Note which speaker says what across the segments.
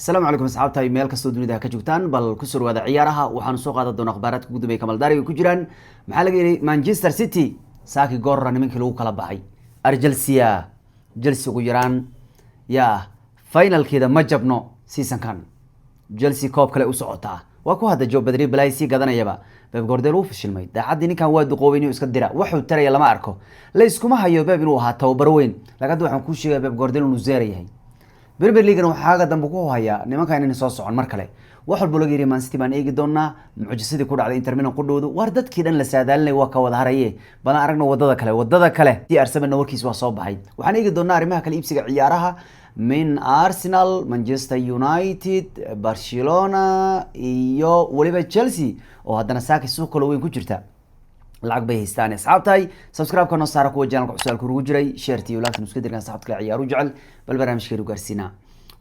Speaker 1: Asalaamu calaykum asxaabta, meel kastoo dunida ka joogtaan, bal ku soo dhawaada ciyaaraha. Waxaanu soo qaadan doonaa akhbaaraadka ugu dambeeya kamaldaariga ku jiraan. Maxaa laga yidhi Manchester City? Saaki goorra nimankii lagu kala baxay Arjelsia. Chelsea ugu yaraan yaa finalkeeda ma jabno seasonkan. Chelsea koob kale u socotaa. Waa ku hadda Joe Badri balay sii gadanayaba. Pep Guardiola wuu fashilmay daacaddii. Ninkan waa duqoobay inuu iska dira, wuxuu taraya lama arko. La iskuma hayo Pep inuu ahaa tababaro weyn, laakiin hadda waxaan kuu sheegaya Pep Guardiola inuu zeera yahay. Premier League waxaaga dambe ku hayaa nimanka inayna soo socon mar kale. Wax walba laga yiri Man City baan eegi doonaa, mucjisadii ku dhacday Inter Milan qudhoodu. War dadkii dhan la saadaalinay waa ka wada haraye, balan aragno wadada kale, wadada kale. CR7 warkiis waa soo baxay. Waxaan eegi doonaa arrimaha kale, iibsiga ciyaaraha min Arsenal, Manchester United, Barcelona iyo weliba Chelsea oo haddana saaki suuq kalo weyn ku jirta. Lacag bay haystaan asxaabtahay. Subscribe-ka noo saara kuwa channelka cusub kurugu jiray, share-ti iyo like-tan isku dirkan saxabta kale ciyaaru jecel, bal barnaamijkeenu gaarsiinaa.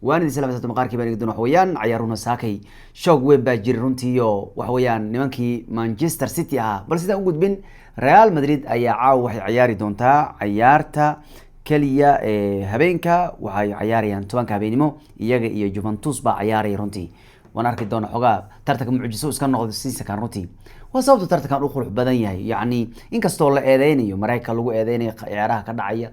Speaker 1: Waan idin salaamay. Maqaarkii baan eegi doona. Waxa weeyaan ciyaaruhuna saakay shoog weyn baa jiray runtii, iyo waxa weeyaan nimankii Manchester City ahaa. Bal sidaan u gudbin, Real Madrid ayaa caawa waxay ciyaari doontaa ciyaarta keliya ee habeenka. Waxay ciyaarayaan 10-ka habeenimo, iyaga iyo Juventus baa ciyaaraya runtii. Waan arki doona xogaa tartanka mucjiso iska noqdo seasonkan runtii. Waa sababta tartankan u qurux badan yahay. Yacni inkastoo la eedeynayo Mareykanka, lagu eedeynayo ciyaaraha ka dhacaya,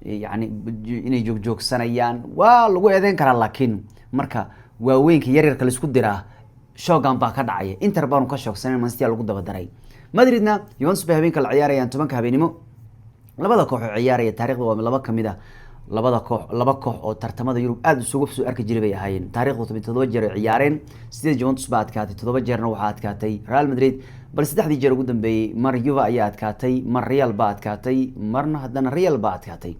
Speaker 1: yani inay joogjoogsanayaan waa lagu eedeyn karaa, laakiin marka waaweynka yaryarka laisku diraa shoogan baa ka dhacaya. Inter baanu ka shoogsanan, Man City lagu daba daray. Madridna Juventus bay habeenka la ciyaarayaan 10-ka habeenimo. Labada koox oo ciyaaraya taarikhda waa laba kamid a labada koox, laba koox oo tartamada Yurub aada isugu soo arki jiray bay ahaayeen. Taarikhdu 17 jeer ay ciyaareen, sideed Juventus baa adkaatay, 7 jeerna waxaa adkaatay Real Madrid. Bal saddexdii jeer ugu dambeeyey mar Juve ayaa adkaatay, mar Real baa adkaatay, marna haddana Real baa adkaatay.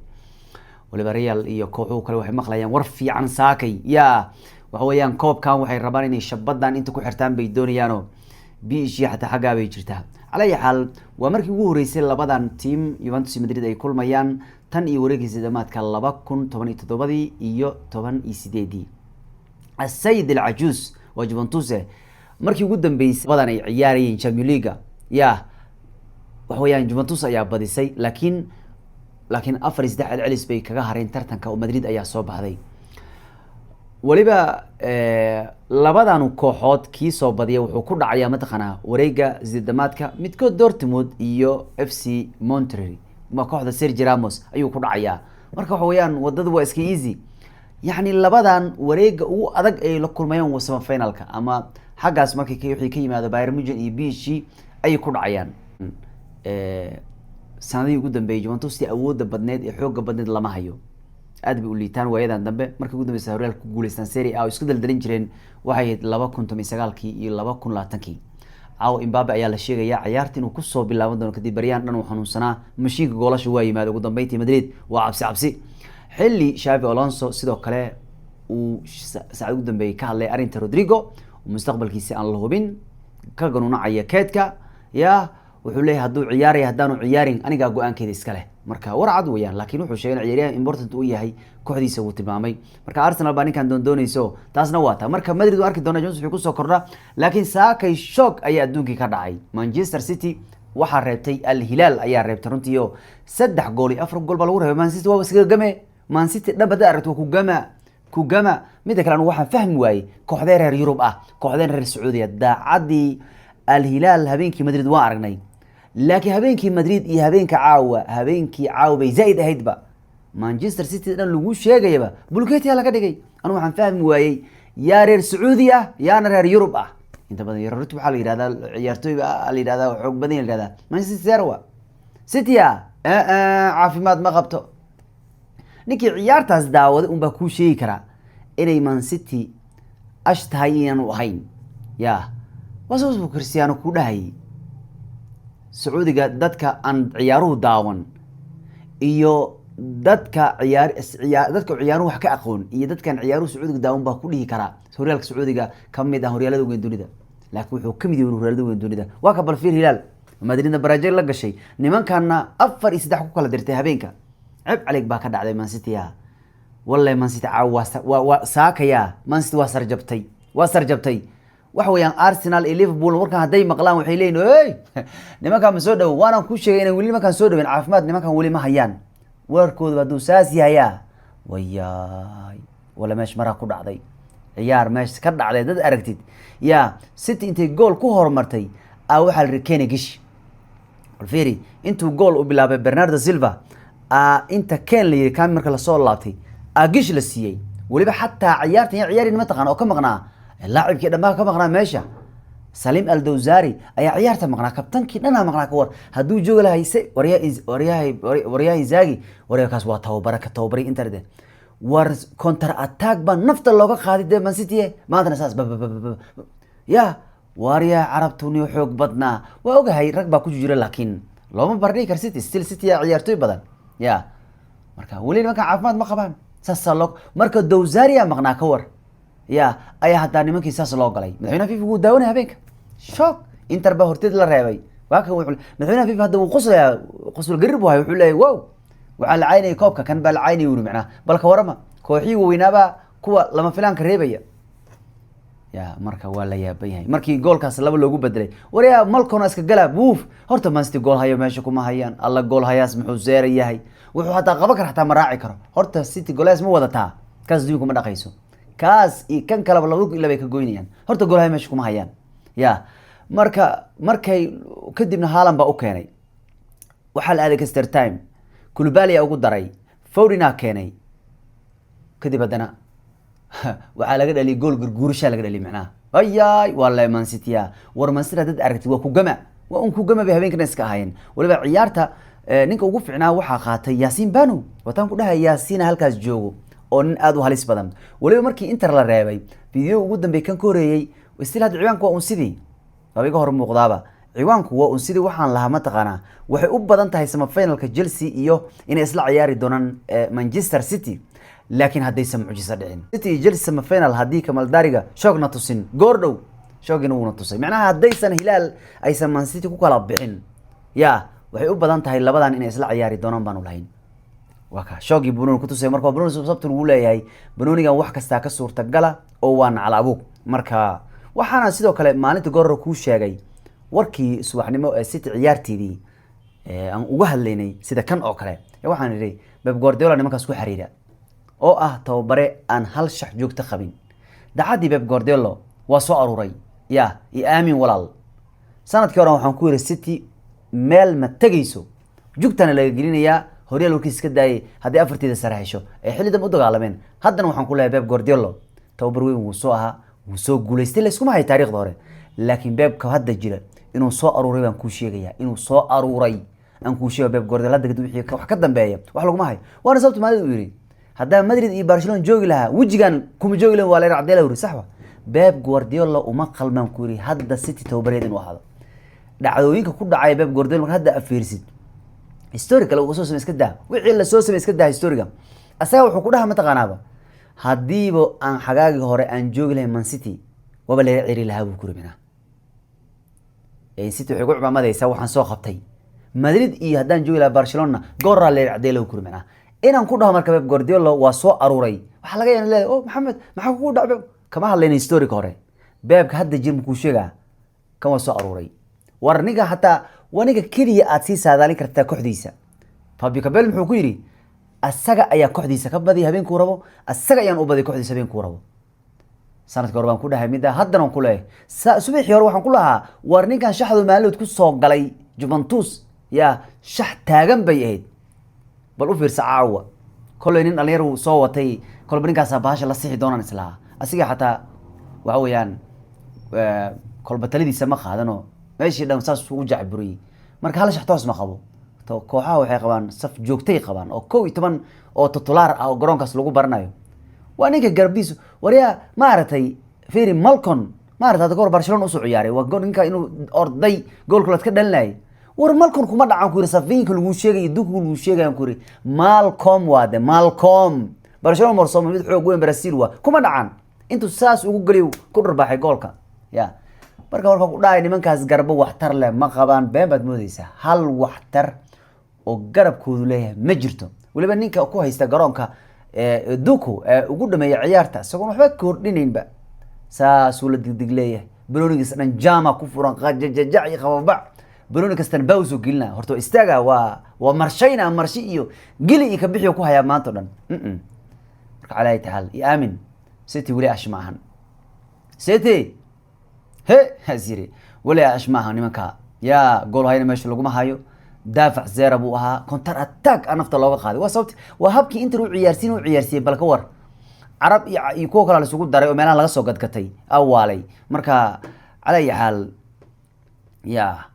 Speaker 1: Waliba Real iyo kooxuhu kale waxay maqlayaan war fiican saakay. Yaa waxa weeyaan koobkan waxay rabaan inay shabadan inta ku xirtaan bay doonayaanoo PSG xataa xaggaa bay jirtaa. Cala ayi xaal, waa markii ugu horeysay labadan team, Juventus iyo Madrid, ay kulmayaan tan iyo wareegiisa dhamaadka 2017-dii iyo 18-dii. Asayid alcajuus waa Juventus. Markii ugu dambeysay labadan ay ciyaarayeen Champions League, ya waxa weeyaan Juventus ayaa badisay, laakiin 4 iyo 3 celcelis bay kaga hareen tartanka oo Madrid ayaa soo baxday. Weliba labadan kooxood kii soo badiya wuxuu ku dhacayaa mataqaanaa wareega sidamaadka midkood, Dortmund iyo FC Monterrey ma kooxda Sergio Ramos ayuu ku dhacayaa. Marka waxa weeyaan wadada waa iska easy. Yacni labadan wareega ugu adag ay la kulmayaan waa semi finalka ama xaggaas markay wixii ka yimaado Bayern Munich iyo PSG ayay ku dhacayaan. Sanadihii ugu dambeeyay Juventus tii awoodda badneed ee xoogga badneed lama hayo, aad bay u liitaan waayadan dambe. Markii ugu dambeysa horyaalka ku guuleystaan Serie A oo isku daldalin jireen waxay ahayd 2019-kii iyo 2020-kii. Caawa Mbappe ayaa la sheegayaa ciyaarta inuu kusoo bilaaban doono kadib baryahan dhan uu xanuunsanaa. Mashiinka goolasha waa yimaada ugu dambeyntii. Madrid waa cabsi cabsi, xilli Xavi Alonso sidoo kale uu saacad ugu dambeeyay ka hadlay arrinta Rodrigo oo mustaqbalkiisi aan la hubin, ka ganunacaya keedka. Ya wuxuu leeyahay hadduu ciyaaraya, haddaanu ciyaarin, anigaa go-aankeeda iska leh. Marka war cad weeyaan, laakiin wuxuu sheegay in ciyaaryahan important uu yahay kooxdiisa wuu tilmaamay. Marka Arsenal baa ninkan doondoonayso, taasna waa taa. Marka Madrid waa arki doona Juventus wuxuu kusoo kordha, laakiin saakay shock ayaa adduunkii ka dhacay. Manchester City waxaa reebtay Al Hilaal ayaa reebtay runtii, oo 3 gool iyo 4 gool baa lagu reebay. Man City waa iskaga game. Man City dhan hadda aragto waa kugama kugama. Midda kale anigu waxaan fahmi waayey kooxdee reer Yurub ah, kooxdeen reer Sacuudiya. Daacadii Al Hilaal habeenkii Madrid waan aragnay, laakiin habeenkii Madrid iyo habeenka caawa, habeenkii caawa bay zaaid ahaydba. Manchester City dhan lagu sheegayaba bulketia laga dhigay. Anigu waxaan fahmi waayey yaa reer Sacuudi ah, yaana reer Yurub ah. Inta badan yarorti waxaa la yihahdaa ciyaartooy la yihahdaa xoog badan la yihahdaa. Manchester Zerwa City ah caafimaad ma qabto. Ninkii ciyaartaas daawaday unbaa kuu sheegi karaa inay Man City ash tahay inaanu ahayn. Ya waa sababtu Cristiano ku dhahayay Sacuudiga dadka aan ciyaaruhu daawan iyo dadka ciyaar ciyaa dadka ciyaaruhu wax ka aqoon iyo dadkan ciyaaruhu Sacuudiga daawan baa ku dhihi karaa horyaalka Sacuudiga kamid ah horyaalada weyn dunida, laakiin wuxuu kamid yahay horyaalada weyn dunida. Waa ka balfiir Hilaal Madridna baraajeel la gashay, nimankana 4 iyo 3 ku kala dirtay habeenka. Ceb calig baa ka dhacday Man City. Ah wallahi Man City caawa waa saakaya. Man City waa sarjabtay, waa sarjabtay. Waxa weeyaan Arsenal iyo Liverpool warkan hadday maqlaan waxay leeyihin: "Ey, nimankaan ma soo dhawo." Waanaan kuu sheegay inay weli nimankaan soo dhaweyn. Caafimaad nimankan weli ma hayaan. Warkooda hadduu saas yahayaa, wayaay, wala meesh maraa ku dhacday. Ciyaar meesha ka dhacday dad aragtid ya, City intay gool ku horumartay a waxaa la yidhi Kane gish. Fiiri, intuu gool u bilaabay Bernardo Silva, a inta Ken la yiri kan marka lasoo laabtay a gish la siiyey. Weliba xataa ciyaartan ya ciyaarin mataqaan oo ka maqnaa laacibkii dhammaa ka maqnaa meesha, Salim Aldawsari ayaa ciyaarta maqnaa, kabtankii dhanaa maqnaa. Ka war hadduu joogi lahay se waryaha Inzaghi, waryakaas waa tababare ka tababaray Inter. War counter attack baa nafta looga qaaday dee Man City maantana saas ya. Waaryaa, carabtu ni xoog badnaa, waa ogahay rag baa ku jira, laakiin looma bardhigi kar City. Still City yaa ciyaartooy badan ya. Marka weli nimankan caafimaad ma qabaan, saasaa loo marka Dowsaria maqnaa ka war ya, ayaa haddaa nimankii saas loo galay. Madaxweynaha FIFA wuu daawanaya habeenka, shock. Inter baa horteed la reebay. Waa kan madaxweynaha FIFA hadda wuu qoslayaa, qosol garir buu hay. Wuxuu leeyahay, "Wow, waxaa la caynaya koobka kan baa la caynaya," wuri. Macnaha bal ka warama kooxihii waaweynaabaa kuwa lama filaanka reebaya ya. Marka waa la yaaban yahay markii goolkaas laba loogu bedelay. Waryaa, Malcona iska galaa wuuf. Horta Man City gool hayo meesha kuma hayaan. Alla, gool hayaas muxuu seera yahay? Wuxuu hataa qaban kara, hataa ma raaci karo. Horta City goolhayaas ma wadataa, kaas adduunka ma dhaqayso. Kaas iyo kan kaleba laba ila bay ka goynayaan. Horta gool hayo meesha kuma hayaan ya. Marka markay kadibna Haaland baa u keenay, waxaa la aaday extra time, Koulibaly ugu daray, Foden keenay. Kadib haddana waxaa laga dhaliyay gool gurguurashaa laga dhaliyay. Macnaha ayaay, waa le Man City ya. War Man City dad aragtid waa kugama, waa un kugama bay habeenkana iska ahaayeen. Waliba ciyaarta ninka ugu fiicnaa waxaa qaatay Yaasiin Banu. Wataan ku dhahay Yaasiina halkaas joogo oo nin aada u halis badan. Waliba markii Inter la reebay, video ugu dambeey kan ka horeeyey, still hadda ciwaanku waa un sidii, waaba iga hor muuqdaaba. Ciwaanku waa un sidii waxaan lahaa mataqaanaa, waxay u badan tahay semifinalka Chelsea iyo inay isla ciyaari doonaan Manchester City, laakiin haddaysan mucjiso dhicin, City iyo Chelsea semifinal. Haddii kamaldariga shoogna tusin goor dhow, shoogina wuuna tusay. Macnaha haddaysan Hilaal aysan Man City ku kala bixin ya, waxay u badan tahay labadan inay isla ciyaari doonaan baanu lahayn. Waa ka shoogii Banooni kutusay. Marka waa Banooni sababta lagu leeyahay banoonigan wax kastaa ka suurtagala oo waa nacal abuug. Marka waxaana sidoo kale maalinta goorora kuu sheegay warkii subaxnimo ee City ciyaarteedii aan uga hadlaynay sida kan oo kale, waxaan idhi Pep Guardiola nimankaas ku xiriira oo ah tababare aan hal shax joogto qabin. Dacaddii Pep Guardiola waa soo aruuray ya iyo aamin walaal. Sanadkii hore waxaan ku yidhi City meel ma tegayso, jugtana laga gelinayaa, horyaal warkiis iska daayay haddii afarteeda sare hesho ay xilli dambe u dagaalameen. Haddana waxaan ku leeyahay Pep Guardiola tababar weyn wuu soo ahaa, wuu soo guulaystay, layskuma hayo taariikhda hore, laakiin Pepka hadda jira inuu soo aruuray baan kuu sheegaya, inuu soo aruuray aan kuu sheega. Pep Guardiola hadda kadib wixii wax ka dambeeya wax laguma hayo. Waana sababta maalid uu yidhi haddaa Madrid iyo Barcelona joogi lahaa wejigan kuma joogi lahin, waa la caddeela yiri. Sax wa, Pep Guardiola uma qalmaan ku yidhi hadda City tababareed inuu ahaado. Dhacdooyinka ku dhacaya Pep Guardiola marka hadda afiirsid, history kale uu soo samey iska daa, wixii la soo samey iska daa, historiga asaga wuxuu ku dhaha mataqaanaaba, haddiiba aan xagaagii hore aan joogi lahayn Man City waaba laga ceri lahaa buu kuri. Minaa City waxay ku cimaamadaysaa waxaan soo qabtay Madrid iyo haddaan joogi lahaa Barcelona gooraa la caddeela kuri. Minaa inaan ku dhaho marka Pep Guardiola waa soo aruuray, waxaa laga yaaba leeyahay, "Oh Maxamed, maxaa kugu dhac Pep?" Kama hadlayna historiga hore, Pepka hadda jir makuu sheegaa kan waa soo aruuray. War ninka hataa waa ninka keliya aad sii saadaalin kartaa kooxdiisa. Fabio Capello muxuu ku yidhi? Asaga ayaa kooxdiisa ka badiya habeenkuu rabo, asaga ayaan u badiya kooxdiisa habeenkuu rabo. Sanadkii hore baan ku dhahay midda, haddana waan ku leeyahay. Subaxii hore waxaan ku lahaa, war ninkan shaxdu maalidood ku soo galay Juventus ya, shax taagan bay ahayd. Bal u fiirsa caawa, kolley nin dhalinyar uu soo watay, kolba ninkaasaa bahasha la sixi doonaan islahaa. Asiga xataa waxa weeyaan kolba taladiisa ma qaadano, meeshii dhan saas u jacburiyey. Marka hal shax toos ma qabo. Kooxaha waxay qabaan saf joogtay qabaan oo 11 oo titulaar ah oo garoonkaas lagu baranayo. Waa ninka garbiis. Waryaa, maaragtay, fiiri Malcom, maaragtay, hadda kahor Barcelona usoo ciyaaray, waa gool ninka inuu orday goolka ka dhalinayay. War Malcom kuma dhacan ku yiri, safiinka lagu sheegay, duku lagu sheegay ku yiri Malcom, waa de Malcom Barcelona marso mid xoog weyn Brazil, waa kuma dhacan intuu saas ugu geliyo ku dharbaaxay goolka ya. Marka warka ku dhacay nimankaas garbo waxtar leh ma qabaan, been baad moodeysaa. Hal waxtar oo garabkoodu leeyahay ma jirto. Weliba ninka ku haysta garoonka duku ee ugu dhameeya ciyaarta isagoon waxba kordhinaynba, saasuu la digdig leeyahay. Banoonigiisa dhan jama ku furan, qajajajac iyo qababac, banooni kastana bawsoo gelina. Horta waa istaaga, waa marshayna, marshi iyo geli iyo kabixi ku hayaa maanta o dhan. Marka calaa taxaal iyo aamin, City weli ash ma ahan. City he has yiri wali ash maaha nimanka yaa gool hayna meesha laguma hayo. Daafac zera buu ahaa, counter attack a nafta looga qaaday. Waa sababti waa habkii Inter u ciyaarsiin u ciyaarsiiyey. Bal ka war, Carab iyo kuwa kale la isugu daray oo meelaha laga soo gadgatay awaalay. Marka cala ayi xaal ya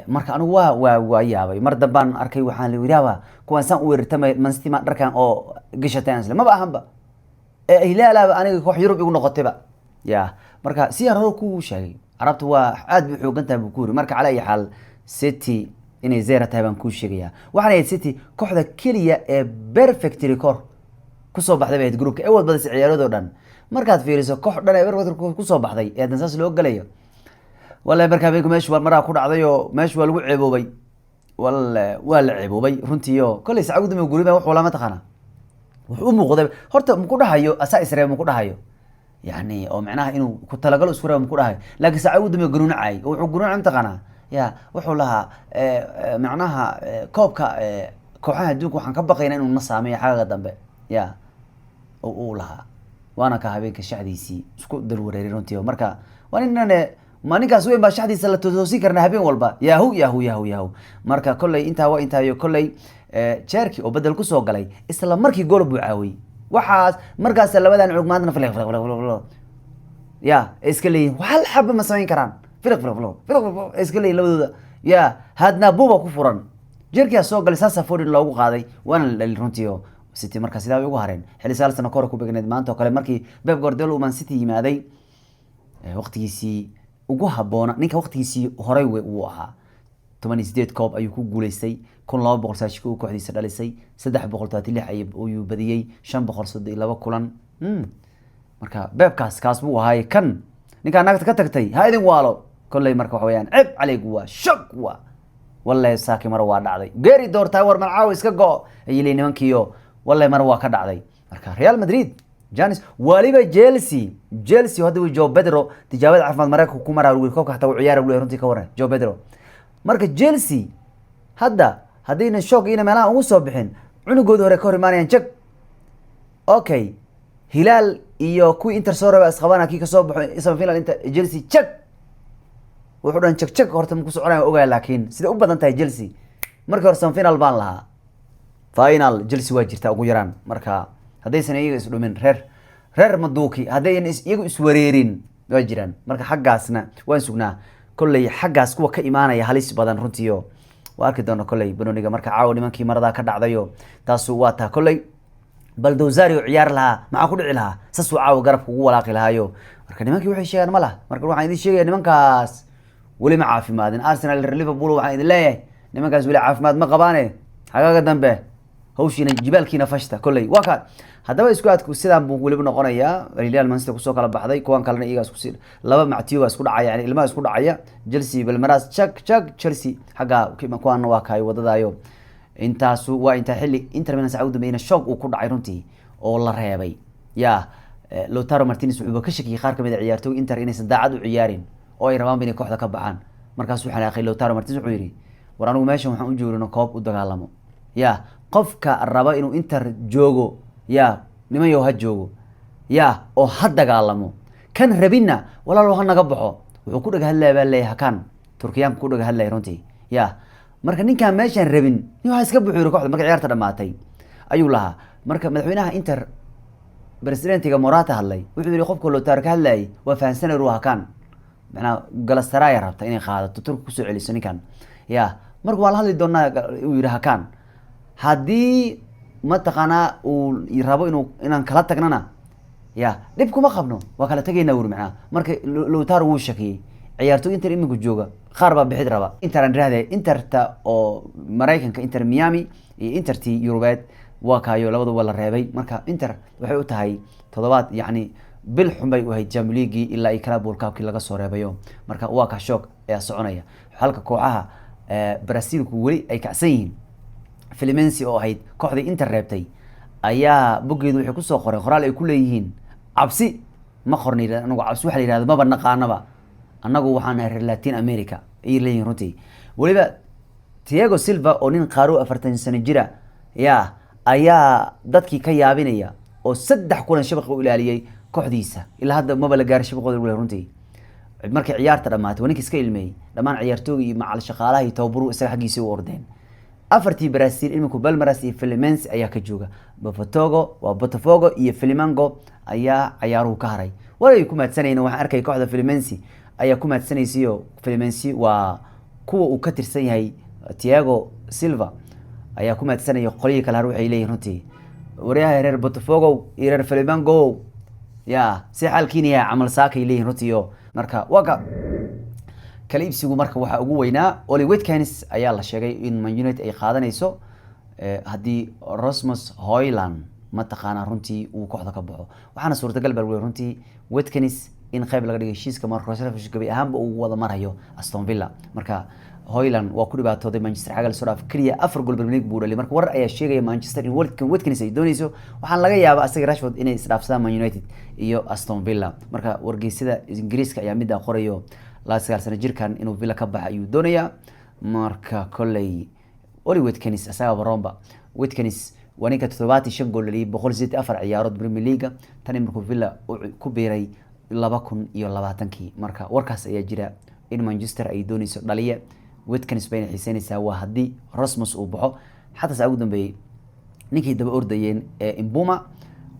Speaker 1: marka anigu waa yaabay. Mar dambaan arkay, waxaan la yidhaahba kuwaan saan u weerartamay Man City ma dharkan oo gashatay aan isle maba ahanba ee Hilaalaaba aniga koox Yurub igu noqotayba ya. Marka si aan hore ku sheegay, Carabta waa aad bay xoogan tahay buu ku yiri. Marka cala ayi xaal City inay zera tahay baan kuu sheegayaa. Waxaan ahayd City kooxda keliya ee perfect record kusoo baxday bay ahayd groupka ee wad badisay ciyaaroodoo dhan. Markaad fiiriso koox dhan ee perfect record kusoo baxday ee hadan saas loo galayo, wallahi markaa habeenku meeshu waa maraa ku dhacday oo meeshu waa lagu ceeboobay. Walle waa la ceeboobay runtii. Oo kolley saca ugu dambe guriba wuxuu lama taqaana wuxuu u muuqday horta muku dhahayo asaa isreeb muku dhahayo, yani oo macnaha inuu ku talagalo isku reebo muku dhahayo, laakiin saca ugu dambe gunuunacay oo wuxuu gunuunacay mataqaanaa ya wuxuu lahaa macnaha koobka kooxaha adduunka waxaan ka baqaynaa inuu na saameeyo xagga dambe ya uu lahaa. Waana ka habeenka shaxdiisii isku dalwareeray runtii. Marka waa ninane ma ninkaas weyn baa shaxdiisa la toosin karnaa habeen walba. Yahu yahu yahu yahu. Marka kolley intaa waa intaayo. Kolley Cherki oo bedel kusoo galay isla markii gool buu caawiyey. Waxaas markaas labadan cunug maantana filiq filiq filiq filiq ya ay iska leeyihin, hal xaba ma samayn karaan. Filiq filiq filiq filiq filiq ay iska leeyihin labadooda ya. Hadna buuba ku furan, Cherkiyaa soo galay, saasa Foden loogu qaaday, waana la dhalin runtii. Oo City marka sidaa way ugu hareen xilli 9 sano kahor ku begneed maanta oo kale markii Pep Guardiola uu Man City yimaaday. Waqtigiisii ugu habboona ninka waqtigiisii horay wuu ahaa. 18 koob ayuu ku guuleystay, 1291 kooxdiisa dhalisay, 336 ayuu badiyey, 532 kulan. Marka Pepkaas kaas buu ahaay. Kan ninkaa naagta ka tagtay ha idin waalo kolley. Marka waxa weyaan ceeb caleyg waa shog waa wallahi saaki mar waa dhacday geeri doortaa war malcaawo iska go ayay leeyihin nimankiiyo. Wallahi mar waa ka dhacday. Marka Real Madrid janis waliba Chelsea hadda Joe Pedro tijaabada caafimaad Mareykanka ku maraa, wiil koobka xataa uu ciyaara wuu runtii. Ka waran Joe Pedro? Marka Chelsea hadda haddayna shock ina meelaha ugu soo bixin, cunugooda hore ka hor imaanayaan jag. Okay, Hilaal iyo kuwii Inter soo raba isqabana, kii kasoo baxo semifinal inta Chelsea jag wuxuu dhan jag jag horta ma ku soconaya ogaa, laakiin sida u badan tahay Chelsea markii hore semifinal baan lahaa, final Chelsea waa jirtaa ugu yaraan. Marka haddaysan iyaga isdhumin, reer Maduuki haddaynan iyagu iswareerin waa jiraan. Marka xaggaasna waan sugnaa kolley, xaggaas kuwa ka imaanaya halis badan runtiio waa arki doona kolley banoniga. Marka caawa nimankii maradaa ka dhacdayo taasu waa taa. Kolley Baldowsari oo ciyaar lahaa maxaa ku dhici lahaa? Saasuu caawa garabka ugu walaaqi lahaayo. Marka nimankii waxay sheegaan ma laha. Marka waxaan idin sheegaya nimankaas weli ma caafimaadin. Arsenal, Liverpool, waxaan idin leeyahay nimankaas weli caafimaad ma qabaane, xagaaga dambe hawshiina jibaalkiina fashta. Kolley waa ka haddaba isku aadku sidaan buu weliba noqonayaa. Real, Manchester kusoo kala baxday, kuwan kalena iyagaa isku sii laba mactiyo baa isku dhacaya, yani ilmaha isku dhacaya. Chelsea Palmeiras jag jag, Chelsea xagga kuwaana waa kaay wadadaayo. Intaasu waa intaa. Xilli Inter Milan saca ugu dambeeyna shock uu ku dhacay runtii oo la reebay ya. Lautaro Martinez wuxuuba ka shakiyay qaar kamid a ciyaartooy Inter inaysan daacad u ciyaarin oo ay rabaan inay kooxda ka baxaan. Markaasuu xanaaqay Lautaro Martinez, wuxuu yidhi: "War anigu meeshan waxaan u joogno koob u dagaalamo ya. Qofka raba inuu Inter joogo ya niman yow ha joogo ya oo ha dagaalamo, kan rabinna walaalo ha naga baxo." Wuxuu ku dhaga hadlaya baa leeyahay Hakan, Turkiyaanka ku dhaga hadlaya runtii ya. Marka ninkaan meeshaan rabin nin waxaa iska buxuu yiri kooxda. Marka ciyaarta dhamaatay ayuu lahaa. Marka madaxweynaha Inter, presidentiga Morata hadlay, wuxuu yihi qofka Lautaro ka hadlayay waa fahansanay ru Hakan, macnaha Galatasaray rabta inay qaadato, Turki kusoo celiso ninkan ya. Marka waa la hadli doonaa uu yihi Hakan, haddii mataqaanaa uu rabo inuu inaan kala tagnana ya dhib kuma qabno, waa kala tegaynaa wuri macnaha. Marka Lautaro wuu shakiyey. Ciyaartoy Inter iminku jooga qaar baa bixid raba. Inter aan irahde, Interta oo Maraykanka, Inter Miami, iyo Intertii Yurubeed waa kaayo labaduba la reebay. Marka Inter waxay u tahay toddobaad, yacni bil xun bay u ahayd, Champions League ilaa iyo Club World Cupkii laga soo reebayo. Marka waa ka shock ayaa soconaya, halka kooxaha Brazilku weli ay kacsan yihiin. Fluminense oo ahayd kooxdii Inter reebtay ayaa boggeedu waxay kusoo qoreen qoraal ay ku leeyihiin: "Cabsi ma qorna anagu, cabsi waxa la yihahdo maba naqaanaba annagu, waxaan nahay reer Latin America," ayay leeyihin runtii. Weliba Thiago Silva oo nin qaaro 40 sano jira ya ayaa dadkii ka yaabinaya oo 3 kulan shabaqa u ilaaliyey. Kooxdiisa ilaa hadda maba la gaaray shabaqooda lagu leeyahay runtii. Markay ciyaarta dhamaatay waa ninka iska ilmeeyey, dhammaan ciyaartooyga iyo macal shaqaalaha iyo tababaruhu isaga xaggiisa u ordeen. Afartii Brazil iminku Palmeiras iyo Fluminense ayaa ka jooga. Botafogo waa Botafogo iyo Flamengo ayaa ciyaaruhu ka haray. Walay ku mahadsanayeen, waxaan arkay kooxda Fluminense ayaa ku mahadsanaysayo. Fluminense waa kuwa uu ka tirsan yahay Thiago Silva ayaa ku mahadsanaya. Qolyihii kale har waxay leeyihin runtii, waryaha reer Botafogo iyo reer Flamengo ya si xaalkiina yahay camal saakay leeyihin runtii. Oo marka waa ka kala iibsigu. Marka waxaa ugu weynaa Ollie Watkins ayaa la sheegay in Man United ay qaadanayso haddii Rasmus Højlund mataqaanaa runtii uu kooxda ka baxo. Waxaana suurtagal baa lagu leeyahay runtii Watkins in qayb laga dhigay heshiiska Marco Rashford gabi ahaanba uu wada marayo Aston Villa. Marka Højlund waa ku dhibaatooday Manchester xagal soo dhaaf, kaliya 4 gool Premier League buu dhaliyay. Marka warar ayaa sheegaya Manchester in Watkins ay doonayso. Waxaan laga yaabaa asaga Rashford inay isdhaafsadaan Man United iyo Aston Villa. Marka wargeysyada Ingiriiska ayaa middaa qorayo, 29 sano jirkan inuu Villa ka baxa ayuu doonayaa. Marka kolley Ollie Watkins asaga baroonba. Watkins waa ninka 75 gool dhaliyay 184 ciyaarood Premier League tani markuu Villa ku biiray 2020-kii. Marka warkaas ayaa jira in Manchester ay dooneyso dhaliye Watkins bayna xiiseynaysaa, waa haddii Rasmus uu baxo. Xataa saa ugu dambeeyey ninkii daba ordayeen ee Mbeumo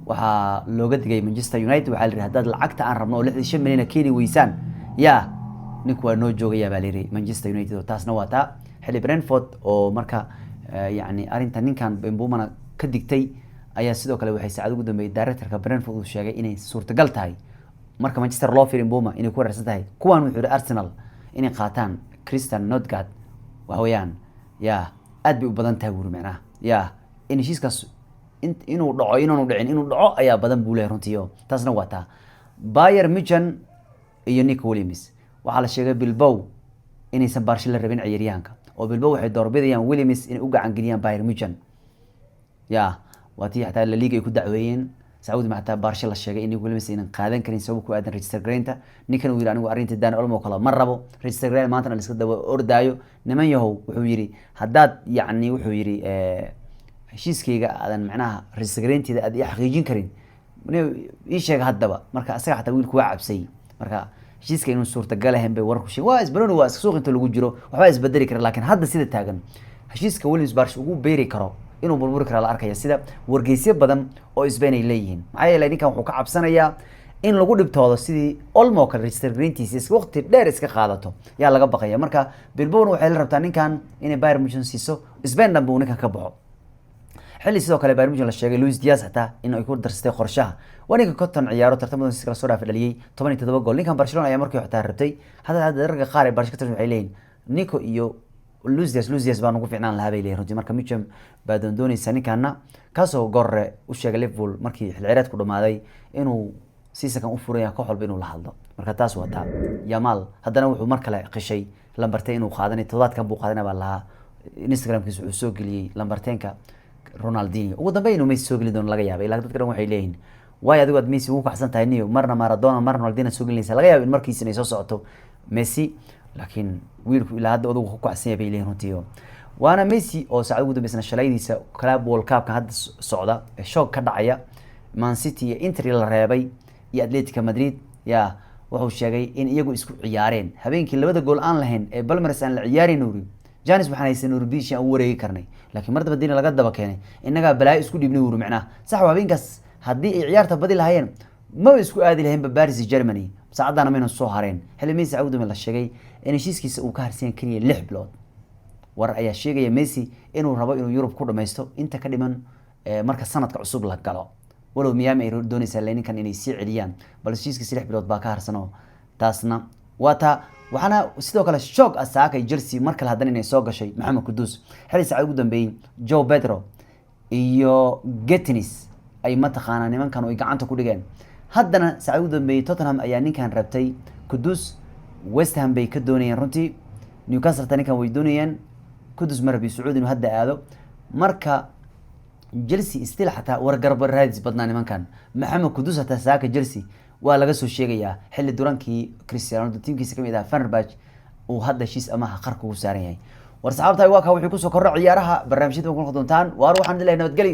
Speaker 1: waxaa looga digay Manchester United. Waxaa la yidhi haddaad lacagta aan rabno oo 65 milyan keeni weysaan, yaa ninku waa noo joogaya baa la yidhi Manchester United. Oo taasna waa taa xilli Brentford oo marka yacni arrinta ninkan Mbeumona ka digtay ayaa sidoo kale waxay saacad ugu dambeeyay directorka Brentford uu sheegay inay suurtagal tahay marka Manchester loo fiiriyo Mbeumo inay ku wareersan tahay kuwan. Wuxuu yihi Arsenal inay qaataan Christian Nordgaard waxa weeyaan ya aad bay u badan tahay buuri, macnaha ya in heshiiskaas inuu dhaco, inaanu dhicin, inuu dhaco ayaa badan buu leeyahay runtii. Oo taasna waa taa. Bayern Munchen iyo Nico Williams, waxaa la sheegay Bilbao inaysan Barca la rabin ciyaaryahanka, oo Bilbao waxay doorbidayaan Williams inay u gacan geliyaan Bayern Munchen. Ya waa tii xataa La Liga ay ku dacweeyeen Sacuudi, ma xataa Barca la sheegay in Williams aynan qaadan karin sabab ku aadan register gareynta. Ninkan uu yidhi anigu arrinta Dani Olmo kale ma rabo, register gareyn maantana la iska daba ordaayo niman yahow. Wuxuu yidhi haddaad yacni wuxuu yidhi heshiiskayga aadan macnaha register gareynteeda aad ii xaqiijin karin, ii sheega haddaba. Marka asaga xataa wiilku waa cabsay. Marka heshiiska inuu suurtagal ahayn bay wararku sheeg. Waa isbaroni, waa suuq inta lagu jiro waxbaa isbedeli kara, laakiin hadda sida taagan heshiiska Williams Barca ugu beeri karo inuu burburi kara la arkaya, sida wargeysyo badan oo Spain ay leeyihiin. Maxaa yeelay ninkan wuxuu ka cabsanayaa in lagu dhibtoodo sidii Olmo kale, register gareyntiisa iska waqti dheer iska qaadato yaa laga baqaya. Marka Bilbao waxay la rabtaa ninkan inay Bayern Munchen siiso, Spain dhan buu ninkan ka baxo. Xilli sidoo kale Bayern Munchen la sheegay Luis Diaz xataa in ay ku darsatay qorshaha. Waa ninka 50 ciyaaro tartamada kala soo dhaafay dhaliyay 17 gool. Ninkan Barcelona ayaa markii xataa rabtay. Hadda ragga qaar ee Barca ka tirsan waxay leeyihiin Nico iyo Luis Diaz, Luis Diaz baa nagu fiicnaan lahaa bay leeyihin runtii. Marka Munchen baa doondoonaysa ninkana, kaasoo gorre u sheegay Liverpool markii xil ciyaareedku dhamaaday inuu seasonkan u furan yahay koox walba inuu la hadlo. Marka taas waa taa. Yamal haddana wuxuu mar kale qishay lambarteen inuu qaadanay, toddobaadkan buu qaadanay baa lahaa. Instagramkiisa wuxuu soo geliyey lambarteenka Ronaldinho. Ugu dambeyn inuu Messi soo geli doono laga yaabay, ilaa dadka dhan waxay leeyihiin waayo adigu aad Messi ugu kacsan tahay niyo, marna Maradona marna Ronaldinho soo gelinaysa. Laga yaabo in markiisina ay soo socoto Messi, laakiin wiilku ilaa hadda odagu ku kacsan yahay bay leeyihin runtii. Waana Messi oo saacad ugu dambeysna shalaydiisa Club World Cup-ka hadda socda ee shoog ka dhacaya Man City iyo Inter la reebay iyo Atletico Madrid, ya wuxuu sheegay in iyagu isku ciyaareen habeenkii labada gool aan lahayn ee Palmeiras aan la ciyaarin. Uri chance waxaan haysan uri bishi aan u wareegi karnay, laakiin mar daba dina laga daba keenay innagaa balaayo isku dhiibnay uri. Macnaha sax waa, habeenkaas haddii ay ciyaarta badi lahaayeen maba isku aadi lahaynba Paris iyo Germany, saacaddaana mayna soo hareen. Xilli Messi cawdame la sheegay in heshiiskiisa uu ka harsiyan keliya 6 bilood. Warar ayaa sheegaya Messi inuu rabo inuu Yurub ku dhameysto inta ka dhiman marka sanadka cusub la galo, walow Miami ay doonaysaa ninkan inay sii celiyaan, balse heshiiskiisa 6 bilood baa ka harsano. Taasna waa taa. Waxaana sidoo kale shoog ah saakay Chelsea mar kale haddana inay soo gashay Maxamed Kudus, xilli saacad ugu dambeeyey Joe Pedro iyo Gittens ay mataqaanaa nimankan ay gacanta ku dhigeen. Haddana saacad ugu dambeeyey Tottenham ayaa ninkan rabtay Kudus, West Ham bay ka doonayeen runtii, Newcastle ta ninkan way doonayeen. Kudus ma rabi Sacuudi inuu hadda aado. Marka Chelsea still xataa wargarba raadis badnaa nimankan. Maxamed Kudus hataa saaka Chelsea waa laga soo sheegayaa, xilli durankii Cristiano Ronaldo tiimkiisa kamid ah Fenerbahce uu hadda heshiis amaha qarka ugu saaran yahay. War saxaabtahay, waa kaa wixii kusoo kordha ciyaaraha barnaamijyada ku noqon doontaan. Waar waxaan leeyahay nabadgelyo.